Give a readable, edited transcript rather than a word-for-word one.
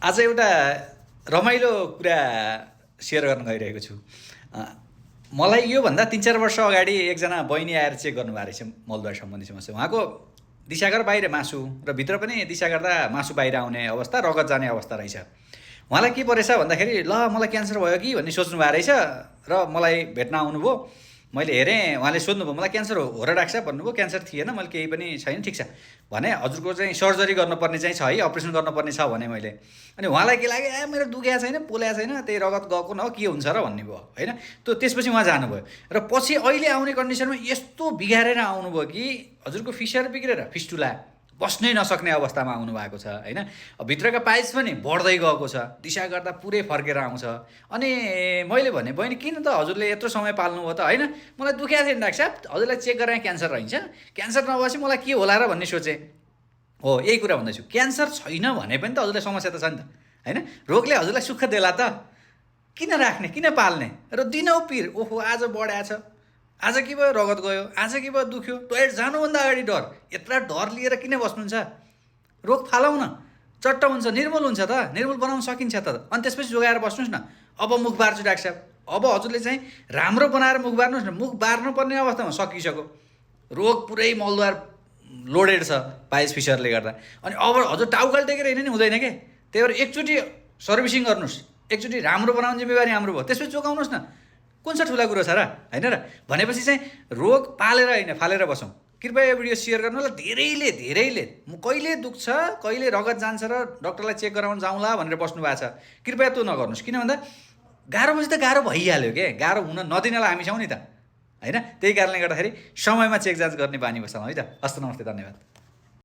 आज एउटा रमाइलो कुरा सेयर गर्न गइरहेको छु। मलाई योभन्दा 3-4 वर्ष अगाडि एकजना बहिनी आएर चेक गर्नुभएको रहेछ मलद्वार सम्बन्धी समस्या। उहाँको दिसागर बाहिर मासु र भित्र पनि दिसा गर्दा मासु बाहिर आउने अवस्था, रगत जाने अवस्था रहेछ। उहाँलाई के परेछ भन्दाखेरि ल मलाई क्यान्सर भयो कि भन्ने सोच्नु भएको रहेछ र मलाई भेट्न आउनुभयो। मैले हेरेँ, उहाँले सोध्नुभयो मलाई क्यान्सर हो र डाक्टर साहब भन्नुभयो। क्यान्सर थिएन, मैले केही पनि छैन, ठिक छ भने। हजुरको चाहिँ सर्जरी गर्नुपर्ने चाहिँ छ है, अपरेसन गर्नुपर्ने छ भने मैले। अनि उहाँलाई के लाग्यो, ए मेरो दुखेको छैन, पोलेको छैन, त्यही रगत गएको न के हुन्छ र भन्ने भयो होइन। त्यसपछि उहाँ जानुभयो र पछि अहिले आउने कन्डिसनमा यस्तो बिगारेर आउनुभयो कि हजुरको फिसर बिग्रेर फिस्टुला बस्नै नसक्ने अवस्थामा आउनुभएको छ होइन। भित्रका पाइल्स पनि बढ्दै गएको छ, दिशा गर्दा पुरै फर्केर आउँछ। अनि मैले भने बहिनी किन त हजुरले यत्रो समय पाल्नुभयो त होइन, मलाई दुखेको थिएन डाक्टर साहब, हजुरलाई चेक गराएँ क्यान्सर रहन्छ, क्यान्सर नभएपछि मलाई के होला र भन्ने सोचेँ। हो यही कुरा भन्दैछु, क्यान्सर छैन भने पनि त हजुरलाई समस्या त छ नि त होइन। रोगले हजुरलाई सुख देला त, किन राख्ने, किन पाल्ने र दिनौ पिर। ओहो आज बढाएको छ, आज के भयो रगत गयो, आज के भयो दुख्यो, टोयलेट जानुभन्दा अगाडि डर। यत्रो डर लिएर किन बस्नुहुन्छ? रोग फालौँ न, चट्ट हुन्छ, निर्मूल हुन्छ त, निर्मूल बनाउन सकिन्छ त। अनि त्यसपछि जोगाएर बस्नुहोस् न। अब मुख बार्छु डाक्टर साहब, अब हजुरले चाहिँ राम्रो बनाएर मुख बार्नुहोस् न। मुख बार्नुपर्ने अवस्थामा सकिसक्यो, रोग पुरै मलद्वार लोडेड छ पाइल्स फिसरले गर्दा। अनि अब हजुर टाउकाल टेकेर हिँड्ने नि हुँदैन के। त्यही भएर एकचोटि सर्भिसिङ गर्नुहोस्, एकचोटि राम्रो बनाउने जिम्मेवारी हाम्रो भयो, त्यसपछि जोगाउनुहोस् न। कुन छ ठुला कुरो छ र होइन र भनेपछि चाहिँ रोग पालेर होइन फालेर बसौँ। कृपया यो भिडियो सेयर गर्नु होला। धेरैले कहिले दुख्छ, कहिले रगत जान्छ र डक्टरलाई चेक गराउन जाउँला भनेर बस्नु भएको छ। कृपया त्यो नगर्नुहोस्, किन भन्दा गाह्रो पछि त गाह्रो भइहाल्यो के, गाह्रो हुन नदिनलाई हामी छौँ नि त होइन। त्यही कारणले गर्दाखेरि समयमा चेक जाँच गर्ने बानी बसाउँ है त। हस्त नमस्ते, धन्यवाद।